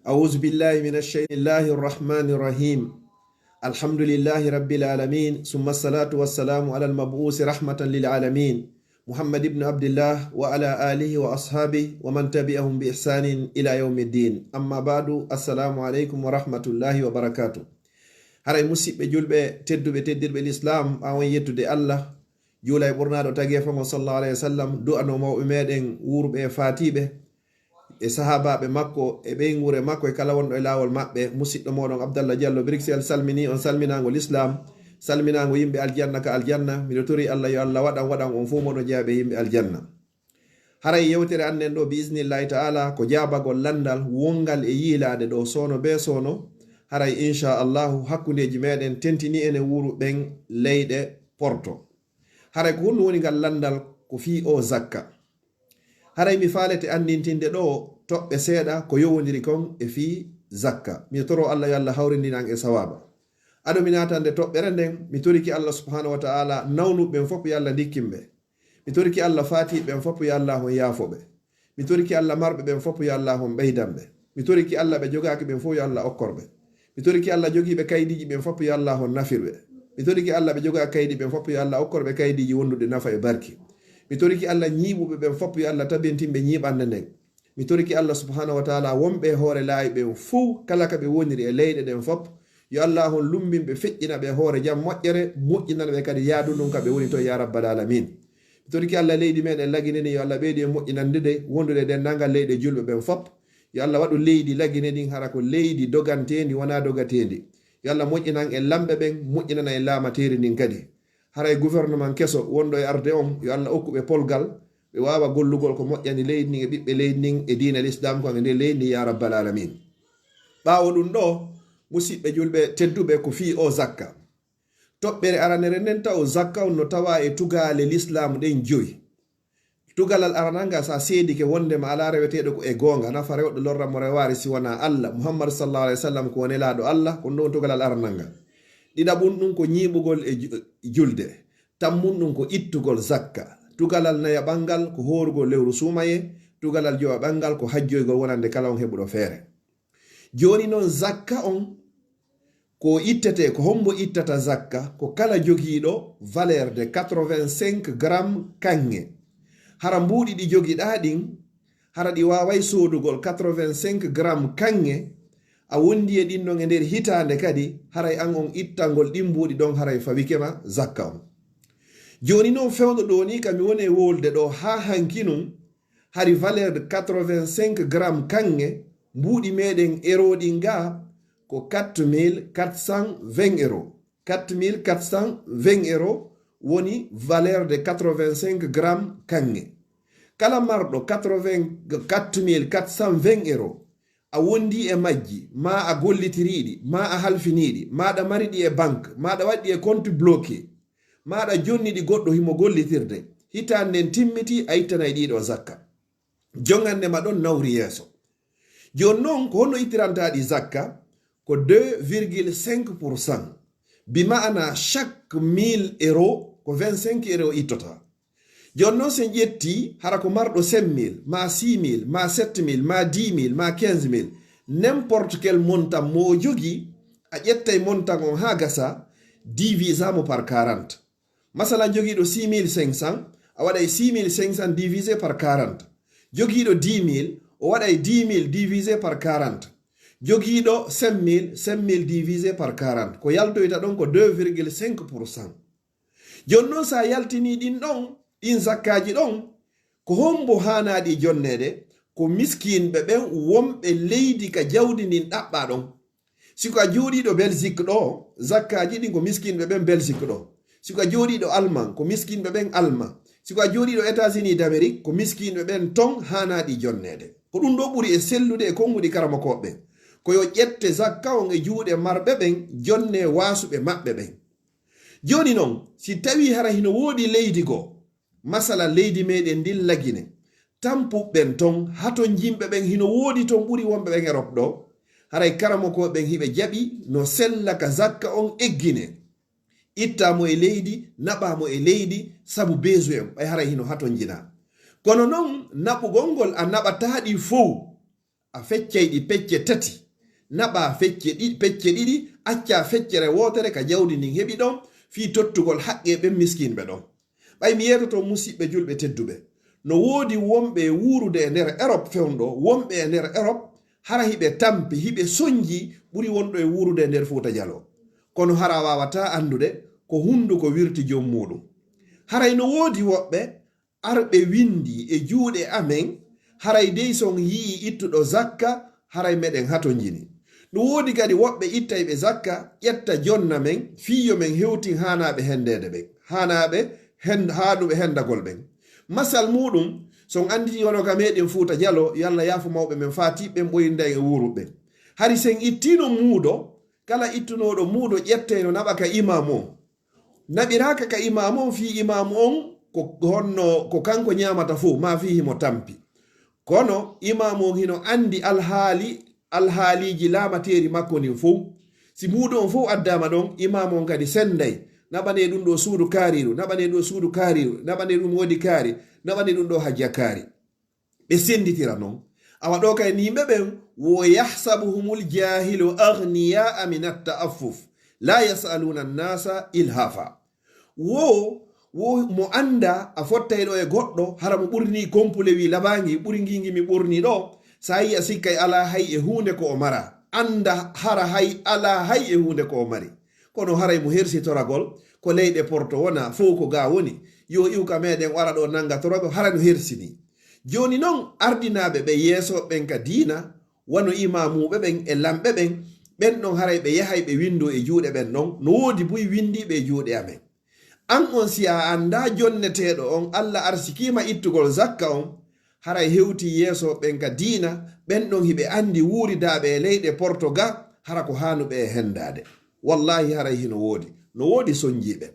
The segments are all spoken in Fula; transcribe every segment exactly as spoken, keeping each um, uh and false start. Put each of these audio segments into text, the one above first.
أعوذ بالله من الشيطان الله الرحمن الرحيم. الحمد لله رب العالمين، ثم الصلاة والسلام على المبعوث رحمة للعالمين، محمد بن عبد الله، وعلى آله وأصحابه ومن تبعهم بإحسان إلى يوم الدين. أما بعد، السلام عليكم ورحمة الله وبركاته. Haray, musiɓɓe julɓe tedduɓe, teddirɓe l'islam, ɓaawo en yettude Allah, juula e ɓurnaaɗo tageefo mo, sallallahu alayhi wa sallam, du'ano mawɓe meɗen wuurɓe e faatiiɓe, e sahaabaaɓe makko, e ɓeynguure makko, e kala wonɗo e laawol maɓɓe. Musiɗɗo mooɗon Abdallah Diallo Bruxelles salminii on salminaango l'islam, salminaango yimɓe aljanna ka aljanna. Miɗo tori Allah yo Allah waɗan, waɗan on fof moɗon jeyaa ɓe yimɓe aljanna. Haray yewtere an nden ɗo, bi isnillahi ta'ala, ko jaabagol lanndal wonngal e yiilaade ɗo soono bee soono. Haray, inchallahu, hakkundeeji meɗen tentinii enen wuuru ɓen leyɗe porto. Haray ko honɗum woni ngal lanndal ko fii o zakka? Haray mi faalete anndintinde ɗo toɓɓe seeɗa ko yowondiri kon e fii zakka. Mi toro Allah yo Allah hawrindin an e sawaaba. Ado mi naatande toɓɓere nden, mi toriki Allah subhanahu wa ta'ala nawnuɓe ɓen fof yo Allah ndikkin ɓe. Mi toriki Allah faatiiɓe ɓen fof yo Allah on yaafo ɓe. Mi toriki Allah marɓe ɓen fof yo Allah on ɓeydan ɓe. Mi toriki Allah ɓe jogaaki ɓen fof yo Allah okkor ɓe. Mi toriki Allah jogiiɓe kaydiiji ɓen fof yo Allah on nafir ɓe. Mi toriki Allah ɓe jogaaki kaydi ɓen fof yo Allah okkor ɓe kaydiiji wonduɗi nafa e barki. Mi toriki Allah ñiiɓuɓe ɓen fof yo Allah tabintin ɓe ñiiɓande nden. Mi toriki Allah subhanahu wa ta'ala wonɓe e hoore laawi ɓen fof kala ka ɓe woniri e leyɗe ɗen fof, yo Allah on lumbin ɓe, feƴƴina ɓe e hoore jam moƴƴere, moƴƴinana ɓe kadi yaadu ndun ka ɓe woni ton, ya rabbal alamin. Mi toriki Allah leydi meɗen Lagine ndin, yo Allah ɓeydu e moƴƴinande nde, wondude e denndaangal leyɗe julɓe ɓen fof. Yo Allah waɗu leydi Lagine ndin hara ko leydi doganteendi, wonaa dogateendi. Yo Allah moƴƴinan en lamɓe ɓen, moƴƴinana en laamateeri ndin kadi. Haray gouvernement keso wonɗo e arde on, yo Allah okku ɓe polgal, ɓe waawa gollugol ko moƴƴani leydi ndin e ɓiɓɓe leydi ndin e diina l'islam kon e nder leydi ndin, ya rabbal alamin. Ɓaawo ɗum ɗo, musiɓɓe julɓe tedduɓe, ko fii o zakka. Toɓɓere aranere nden taw zakka on no tawa e tugaale l'islam ɗen joyi. Tugalal aranal ngal, sa seedike wondema alaa reweteeɗo ko e goonga, nafa rewɗo lorra mo rewaari si wonaa Allah, Muhammad sallallahu alaihi wasallam ko nelaaɗo Allah, ko ɗum tugalal aranal ngal. Ɗiɗaɓun ɗum ko ñiiɓugol e ju-, julde. Tammun ɗum ko ittugol zakka. Tugalal nayaɓal ngal ko hoorugol lewru suumaye. Tugalal jowaɓal ngal ko hajjoygol wonande kala on heɓuɗo feere. Jooni non zakka on ko ittete, ko hombo ittata zakka? Ko kala jogiiɗo valeur de quatre-vingt-cinq grammes kaŋŋe. Hara mbuuɗi ɗi jogiɗaa ɗin, hara ɗi waaway soodugol quatre-vingt-cinq grammes kaŋŋe, a wondi e ɗin non e nder hitaande kadi, haray an on ittangol ɗin mbuuɗi ɗon haray fawike ma zakka on. Jooni non fewndo ɗo ni ka mi woni e wolde ɗo haa hanki nun, hari valeur de quatre-vingt-cinq grammes kaŋŋe, mbuuɗi meɗen euro ɗin ga ko quatre mille quatre cent vingt euros. Quatre mille quatre cent vingt euros woni valeur de quatre-vingt-cinq grammes kaŋŋe. Kala marɗo quatre-vingts, quatre mille quatre cent vingt euros, a wondi e majji, ma a gollitiriɗi, ma a halfiniɗi, ma ɗa mariɗi e banque, ma ɗa waɗɗi e compte bloqué, ma ɗa jonni ɗi goɗɗo himo gollitirde, hitaande nden timmiti, a ittanay ɗiɗo zakka. Jongande ma ɗon nawri yeeso. Jooni non, ko honno ittiranta ɗi zakka? Ko deux virgule cinq pour cent. Bi ma'ana, chaque mille euros, ko vingt-cinq euros ittota. Jooni non, si en ƴetti, hara ko marɗo cinq mille, ma six mille, ma sept mille, ma dix mille, ma quinze mille, n'importe quel montant mo o jogi, a ƴettay montant on haa gasa, divisa mo par quarante. Masalan, jogiiɗo six mille cinq cents, a waɗay six mille cinq cents divisé par quarante. Jogiiɗo dix mille, o waɗay dix mille divisé par quarante. Jogiiɗo cinq mille, cinq mille divisé par quarante. Ko yaltoyta ɗon ko deux virgule cinq pour cent. Jooni non, sa yaltinii ɗin ɗon, ɗin zakkaaji ɗon, ko hombo haanaaɗi jonneede? Ko miskinɓe ɓen wonɓe leydi ka jawdi ndin ɗaɓɓaa ɗon. Si ko a jooɗiiɗo Belgique ɗo, zakkaaji ɗin ko miskinɓe ɓen Belgique ɗo. Si ko a jooɗiiɗo Allemagne, ko miskinɓe ɓen Allemagne. Si ko a jooɗiiɗo États-Unis d'Amérique, ko miskinɓe ɓen ton haanaaɗi jonneede. Ko ɗum ɗo ɓuri e sellude e konguɗi karamokooɓe ɓen. Ko yo ƴette zakka on e juuɗe marɓe ɓen, jonne waasuɓe maɓɓe ɓen. Jooni non, si tawii hara hino woodi leydi goo, masala leydi meɗen ndin Lagine, tampuɓe ɓen ton, hatonjinɓe ɓen hino woodi ton ɓuri wonɓe ɓen Europe ɗo, haray karamokooɓe ɓen hiɓe jaɓi no sella ka zakka on eggine. Ittaa mo e leydi, naɓaa mo e leydi, sabu besoin, ɓay haray hino hatonjinaa. Kono non, naɓugol ngol a naɓataa ɗi fow, a feccay ɗi pecce tati, naɓa fecce ɗi-, pecce ɗiɗi, acca feccere wootere ka jawdi ndin heɓi ɗon, fii tottugol haqqee ɓen miskinɓe ɗon. Ɓay mi yeetoto musiɓɓe julɓe tedduɓe, no woodi wonɓe e wuurude e nder Erop fewndo, wonɓe e nder Erop, hara hiɓe tampi, hiɓe sonji ɓuri wonɗo e wuurude e nder Fuuta Jaloo. Kono hara a waawataa anndude ko hunduko wirti jom muuɗum. Haray no woodi woɓɓe arɓe windi e juuɗe amen, haray dey si on yi'ii ittuɗo zakka, haray meɗen hatonjini. No woodi kadi woɓɓe ittayɓe zakka, ƴetta jonna men, fii yo men hewtin haanaaɓe hendeede ɓen, haanaaɓe hen-, haanuɓe hendagol ɓen. Masal muuɗum, si on annditi hono ka meɗen Fuuta Jaloo, yo Alla yaafo mawɓe men faatiiɓe ɓen, ɓoyinda en e wuuruɓe ɓen. Hari si en ittiino muudo, kala ittunooɗo muudo ƴettey no naɓa ka imaamu on. Naɓiraaka ka imaamu on fii imaamu on ko honno, ko kanko ñaamata fow, maa fii himo tampi. Kono imaamu on hino anndi alhaali, alhaaliiji laamateeri makko ndin fow. Si muudo on fow addaama ɗon, imaamu on kadi sennday, naɓanee ɗum ɗoo suudu kaariiru, naɓanee ɗoo suudu kaariiru, naɓanee ɗum woodi kaari, naɓanee ɗum ɗoo hajja kaari. Ɓe sennditira non. Awa ɗoo kay ni yimɓe ɓen, wo yahsabuhumul jaahilu aghniyaa min at-ta'affuf, laa yas'aluuna an-naasa ilhaafa. Wo, wo mo annda a fottay ɗoo e goɗɗo, hara mo ɓurni kompule wi labaangi, ɓuri ngingi mi ɓurni ɗoo, sa yi a sikkay alaa hay e huunde ko o mara. Annda hara hay alaa hay e huunde ko o mari. Kono haray mo hersitoragol, ko leyɗe porto wona, fow ko ga woni. Yo iw ka meɗen o ara ɗoo nanngatoragol, hara no hersini. Jooni non, ardinaaɓe ɓe yeeso ɓen ka diina, wano imaamuuɓe ɓen e lamɓe ɓen, ɓen ɗon haray ɓe yahay ɓe winndoo e juuɗe ɓen ɗon, no woodi buy winndiiɓe e juuɗe amen. An on, si a anndaa jonneteeɗo on, Alla arsikiima ittugol zakka on, haray hewtii yeeso ɓen ka diina, ɓen ɗon hiɓe anndi wuuridaaɓe e leyɗe porto ga, hara ko haanuɓe e henndaade. Wallaahi, haray hino woodi. No woodi sonjiiɓe.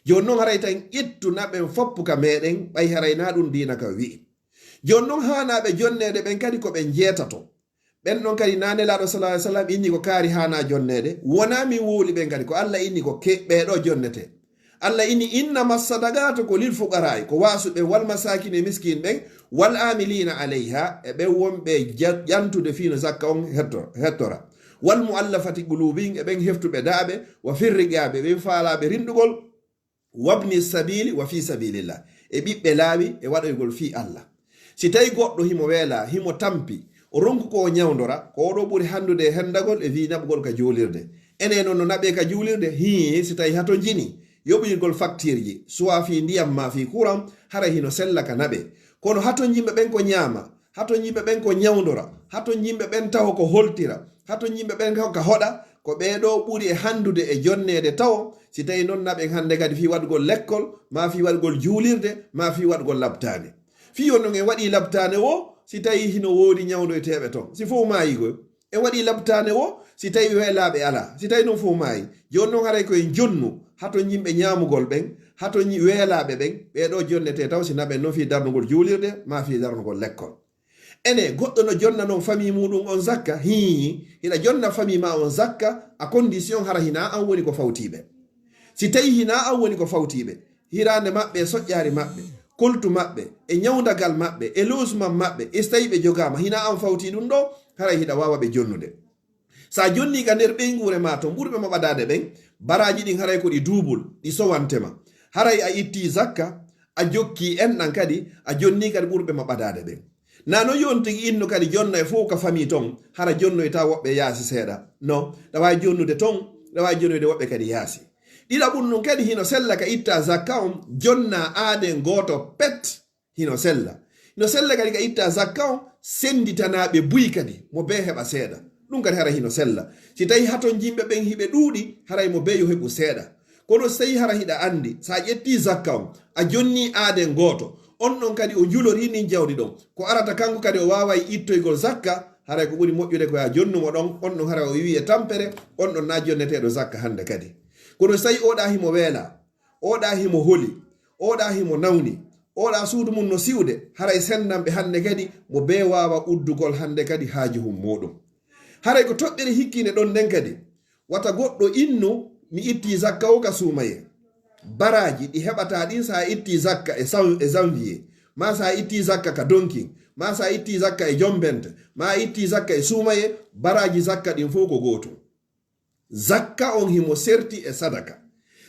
Jooni non, haray tan ittu naɓen foppu ka meɗen, ɓay haray naa ɗum diina kan wi'i. Jooni non, haanaaɓe jonneede ɓen kadi ko ɓe njeetato. Ɓen ɗon kadi naa Nelaaɗo, sallallahu alaihi wasallam, inni ko kaari haanaa jonneede. Wonaa min wowli ɓen kadi, ko Alla inni ko ke-, ɓee ɗoo jonnetee. Alla inni, "Innama sadaqatu ko lil fuqaraa'i, ko waasuɓe, wal masaakin e miskin ɓen, wal aamiliina alayha, e ɓen wonɓe ja-, ƴantude fii no zakka on hetto-, hettora. Wal mu'allafati quluubuhum, e ɓen heftuɓe daaɓe, wa fir riqaabi, ɓen faalaaɓe rinɗugol, wabni sabiili wa fii sabiilillah, e ɓiɓɓe laawi, e waɗoygol fii Alla." Si tawi goɗɗo himo weelaa, himo tampi, o ronku ko o ñawndora, ko o ɗoo ɓuri hanndude e hendagol e fii naɓugol ka juulirde. Enen non no naɓee ka juulirde, hii, si tawi hatonjini, yoɓoygol faktiirji, suwaa fii ndiyam maa fii kuran, haray hino sella ka naɓee. Kono hatonjinɓe ɓen ko ñaama, hatonjinɓe ɓen ko ñawndora, hatonjinɓe ɓen taho ko holtira, hatonjinɓe ɓen taho ka hoɗa, ko ɓee ɗoo ɓuri e hanndude e jonneede taho, si tawi non naɓen hannde kadi fii waɗugol lekkol, maa fii waɗugol juulirde, maa fii waɗugol labtaane. Fii on non en waɗii labtaane woo, si tawi hino woodi ñawndoyteeɓe ton. Si fow maayii koy, en waɗii labtaane woo, si tawi weelaaɓe alaa. Si tawi non fow maayii. Jooni non haray ko en jonnu, hatonjinɓe ñaamugol ɓen, hatonji-, weelaaɓe ɓen, ɓee ɗoo jonnetee taho si naɓen non fii darnugol juulirde, maa fii darnugol lekkol. Ene, goɗɗo no jonna non famii muuɗum on zakka? Hii, hiɗa jonna famii maa on zakka, à condition hara hinaa an woni ko fawtii ɓe. Si tawi hinaa an woni ko fawtii ɓe, hiraande maɓɓe e soƴƴaari maɓɓe, koltu maɓɓe, e ñawndagal maɓɓe, e logement maɓɓe, e si tawi ɓe jogaama, hinaa an fawtii ɗum ɗoo, haray hiɗa waawa ɓe jonnude. Sa jonnii ka nder ɓeynguure maa ton, ɓurɓe ma ɓadaade ɓen, baraaji ɗin haray ko ɗi duubul, ɗi sowante ma. Haray a ittii zakka, a jokkii enɗan kadi, a jonnii kadi ɓurɓe ma ɓadaade ɓen. Naa non yo on tigi innu kadi jonna e fow ka famii ton, hara jonnoyta woɓɓe yaasi seeɗa. Non, ɗa waawi jonnude ton, ɗa waawi jonnoyde woɓɓe kadi yaasi. Ɗiɗaɓun ɗun kadi hino sella ka ittaa zakka on, jonnaa aaden gooto pet. Hino sella. Hino sella kadi ka ittaa zakka on, sennditanaa ɓe buy kadi, mo bee heɓa seeɗa. Ɗun kadi haray hino sella. Si tawi hatonjinɓe ɓen hiɓe ɗuuɗi, haray mo bee yo heɓu seeɗa. Kono si tawi hara hiɗa anndi, si a ƴettii zakka on, a jonnii aaden gooto, on ɗon kadi o njulorii ndin jawdi ɗon, ko arata kanko kadi o waaway ittoygol zakka, haray ko ɓuri moƴƴude ko yo a jonnu mo ɗon, on ɗon haray o iwii e tampere, on ɗon naa jonneteeɗo zakka hannde kadi. Kono si tawi oo ɗaa himo weelaa, oo ɗaa himo holi, oo ɗaa himo nawni, oo ɗaa suudu mun no siwde, haray senndan ɓe hannde kadi, mo bee waawa uddugol hannde kadi haajuhun muuɗum. Haray ko toɓɓere hikkiinde ɗon nden kadi, wata goɗɗo innu, mi ittii zakka o ka suumayee. Baraaji ɗi heɓataa ɗin si a ittii zakka e san-, e janvier, maa si a ittii zakka ka donkin, ma so a ittii zakka e jombente, ma a ittii zakka e suumaye, baraaji zakka ɗin fow ko gootum. Zakka on himo serti e sadaka.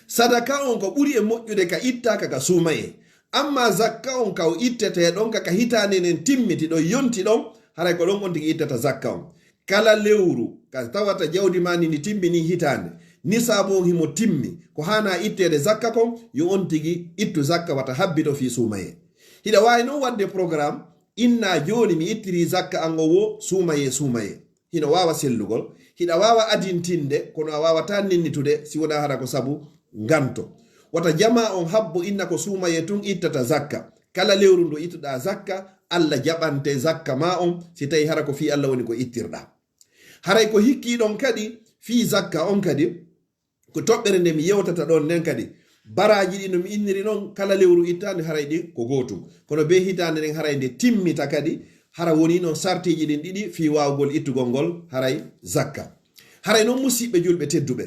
Sadaka on ko ɓuri e moƴƴude ka ittaaka ka suumaye. Amma zakka on ka o ittetee ɗon ka, ka hitaande nden timmiti ɗon, yonti ɗon, haray ko ɗon on tigi ittata zakka on. Kala lewru ka tawata jawdi maa ndi ndi timmini hitaande, nisaabu on himo timmi, ko haanaa itteede zakka kon, yo on tigi ittu zakka wata habbito fii suumaye. Hiɗa waawi non waɗde programme, inna jooni mi ittirii zakka an o woo suumaye, suumaye. Hino waawa sellugol, hiɗa waawa adintinde, kono a waawataa nennitude si wonaa hara ko sabu nganto. Wata jamaa on habbo inna ko suumaye tun ittata zakka. Kala lewru ndu ittuɗaa zakka, Alla jaɓante zakka maa on, si tawii hara ko fii Alla woni ko ittirɗaa. Haray ko hikkii ɗon kadi, fii zakka on kadi, ko toɓɓere nde mi yewtata ɗon nden kadi. Baraaji ɗi no mi inniri non, kala lewru ittaande haray ɗin ko gootum. Kono bee hitaande nden haray nde timmita kadi, hara woni non sartiiji ɗin ɗiɗi fii waawugol ittugol ngol haray zakka. Haray non musiɓɓe julɓe tedduɓe,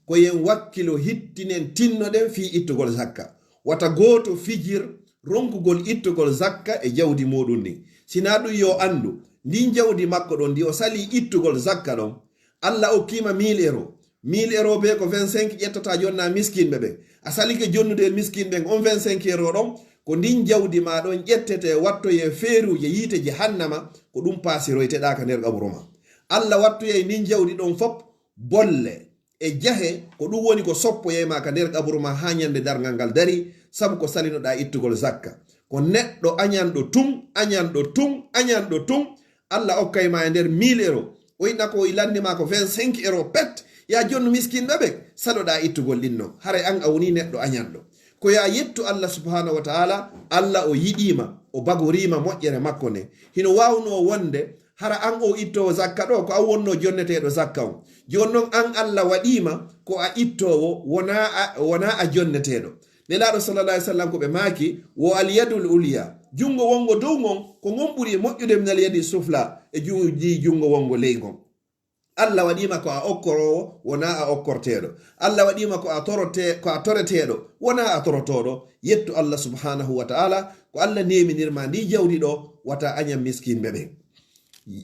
ko yen wakkilo hittinen tinnoɗen fii ittugol zakka. Wata gooto fijir ronkugol ittugol zakka e jawdi muuɗum ndin. Sinaa ɗum yo anndu, ndin jawdi makko ɗon ndi o salii ittugol zakka ɗon, Alla okkii ma mille euro. Mille euro bee ko vingt-cinq ƴettata jonna miskinɓe ɓen. A salike jonnude e miskin ɓen on vingt-cinq euro ɗon, ko ndin jawdi maa ɗon ƴettete wattoye feeruuje yiite jahannama, ko ɗum paasiroyteɗaa ka nder qaburu maa. Alla wattoyay ndin jawdi ɗon fop bolle e jahe, ko ɗum woni ko soppoyay ma ka nder qaburu maa haa ñande darngal ngal darii, sabu ko salinoɗaa ittugol zakka. Ko neɗɗo añanɗo tun, añanɗo tun, añanɗo tun, Alla okkay ma e nder mille euro. O yiɗna ko o lanni ma ko vingt-cinq euro pet. Yaa jonnu miskinɓe ɓen, saloɗaa ittugol ɗin non. Haray an a wonii neɗɗo añanɗo. Ko yaa yettu Alla subhanahu wa ta'ala, Alla o yiɗii ma, o bagorii ma moƴƴere makko nden. Hino waawnoo wonde, hara an oo ittoowo zakka ɗoo, ko an wonnoo jonneteeɗo zakka on. Jooni non an Alla waɗii ma ko a ittoowo, wonaa a, wonaa a jonneteeɗo. Nelaaɗo sallallahu alaihi wasallam ko ɓe maaki, wo al yadul ulya, junngo wonngo dow ngon, ko ngon ɓuri e moƴƴude min al yadi sufla, e juuji junngo wonngo ley ngon. Alla waɗii ma ko a okkoroowo, wonaa a okkorteeɗo. Alla waɗii ma ko a torote-, ko a toreteeɗo, wonaa a torotooɗo. Yettu Alla subhanahu wa ta'ala, ko Alla neeminir ma ndii jawdi ɗoo, wata añan miskinɓe ɓen.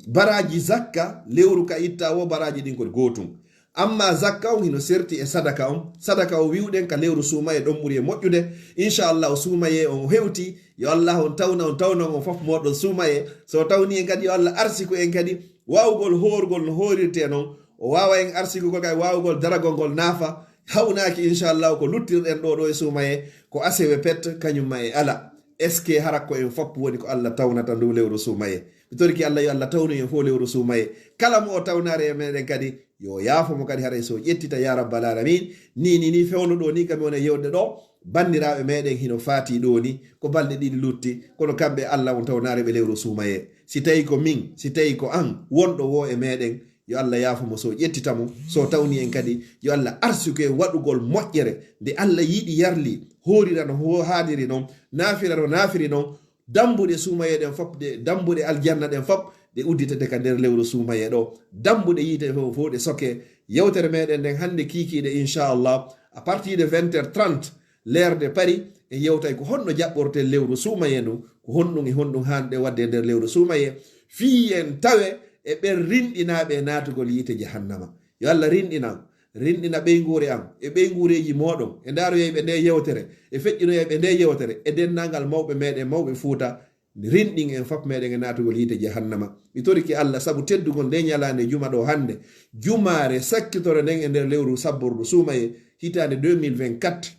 Baraaji zakka, lewru ka itta wo baraaji ɗin ko gootum. Amma zakka on hino serti e sadaka on. Sadaka o wi'uɗen ka lewru suumaye ɗon ɓuri e moƴƴude. Inchallahu suumaye on hewti. Yo Allah on tawna, on tawna on fof moɗon suumaye. So tawni en kadi yo Allah arsiku en kadi waawugol hoorugol no hoorirtee non. O waawa en arsikugol kadi waawugol daragol ngol naafa. Hawnaaki inchallahu ko luttirɗen ɗoo ɗoo e suumaye ko asewe pet kañum ma e ala. Est-ce que hara ko en fof woni ko Allah tawnata ndu lewru suumaye? Mi toriki Allah yo Allah tawnu en fof lewru suumaye. Kala mo o tawnare e meɗen kadi, yo yaafo mo kadi haray so ƴettita ya rabbal alamin. Ni, ni, ni fewno ɗoo ni kam woni e yewde ɗoo. Banndiraaɓe meɗen hino faati ɗoo ni, ko balɗe ɗiɗi lutti, kono kamɓe Allah on tawnare ɓe lewru suumaye. Si tawi ko min, si tawi ko an, wonɗo wo e meɗen, yo Allah yaafo mo so ƴettita mo, so tawni en kadi, yo Allah arsuku en waɗugol moƴƴere, nde Allah yiɗi yarli, hoorira no ho-, haaniri non, naafira no naafiri non, dambuɗe suumaye ɗen fop, ɗe dambuɗe aljanna ɗen fop, ɗe udditete ka nder lewru suumaye ɗoo. Dambuɗe yiite fof, fof ɗe soke. Yewtere meɗen nden hannde kiikiiɗe, inchallah, à partir de vingt heures trente, leerde pari, en yewtay ko honno jaɓɓorten lewru suumaye ndu, ko honɗum e honɗum haanɗe waɗde e nder lewru suumaye, fii en tawe e ɓen rinɗinaaɓe e naatugol yiite jahannama. Yo Allah rinɗinan. Rinɗina ɓeynguure am e ɓeynguureeji mooɗon, e ndaaroyayɓe nde yewtere, e feƴƴinoyayɓe nde yewtere, e denndaangal mawɓe meɗen, mawɓe Fuuta, rinɗin en fop meɗen e naatugol yiite jahannama. Mi torike Allah sabu teddugol nde ñalaande juma ɗoo hannde, jumaare sakkitore nden e nder lewru sabbordu suumaye hitaande deux mille vingt-quatre.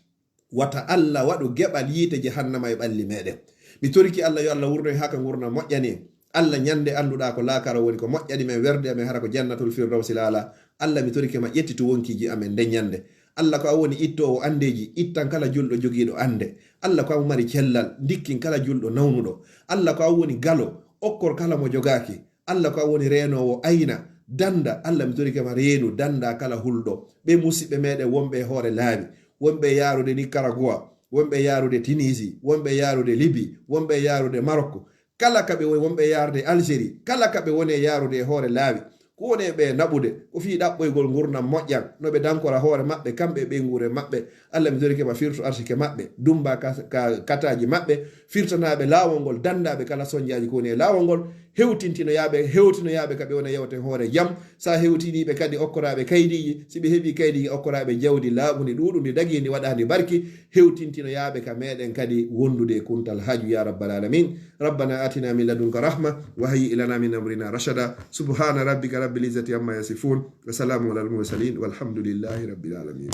Wata Allah waɗu geɓal yiite jahannama e ɓalli meɗen. Mi toriki Allah yo Allah wurno en haa ka ngurndan moƴƴani en. Allah ñande annduɗaa ko laakara woni ko moƴƴani men, werde amen hara ko jannatul firdawsil aala. Allah mi torike ma ƴettitu wonkiiji amen nden ñande. Allah ko an woni ittoowo anndeeji, ittan kala julɗo jogiiɗo annde. Allah ko an mari cellal, ndikkin kala julɗo nawnuɗo. Allah ko an woni galo, okkor kala mo jogaaki. Allah ko an woni reenoowo, ayna, dannda. Allah mi torike ma reenu, dannda kala hulɗo. Ɓe musiɓɓe meɗen wonɓe e hoore laawi, wonɓe e yaarude Nicaragua, wonɓe e yaarude Tunisie, wonɓe e yaarude Libye, wonɓe e yaarude Maroc, kala ka ɓe woni, wonɓe e yaarude Algérie, kala ka ɓe woni e yaarude e hoore laawi, Wone ɓe naɓude ko fii ɗaɓɓoygol ngurndan moƴƴan, no ɓe dankora hoore maɓɓe, kamɓe e ɓeynguure maɓɓe. Allah, mi torike ma, firtu arsike maɓɓe, dumba ka, ka, kataaji maɓɓe, firtanaaɓe laawol ngol, dandaaɓe kala sonjaaji ko woni e laawol ngol, hewtintinoyaaɓe, hewtinoyaaɓe ka ɓe wona yewten hoore jam, sa hewtiniiɓe kadi okkoraaɓe kaydiiji, si ɓe heɓii kaydiiji okkoraaɓe jawdi laaɓundi, ɗuuɗundi, dagiindi, waɗaandi barki, hewtintinoyaaɓe ka meɗen kadi wondude e kuntal haaju, ya rabbal alamin. ربنا آتنا من لدنك رحمة وهيئ لنا من أمرنا رشدا. سبحان ربك رب العزة عما يصفون وسلام على المرسلين والحمد لله رب العالمين.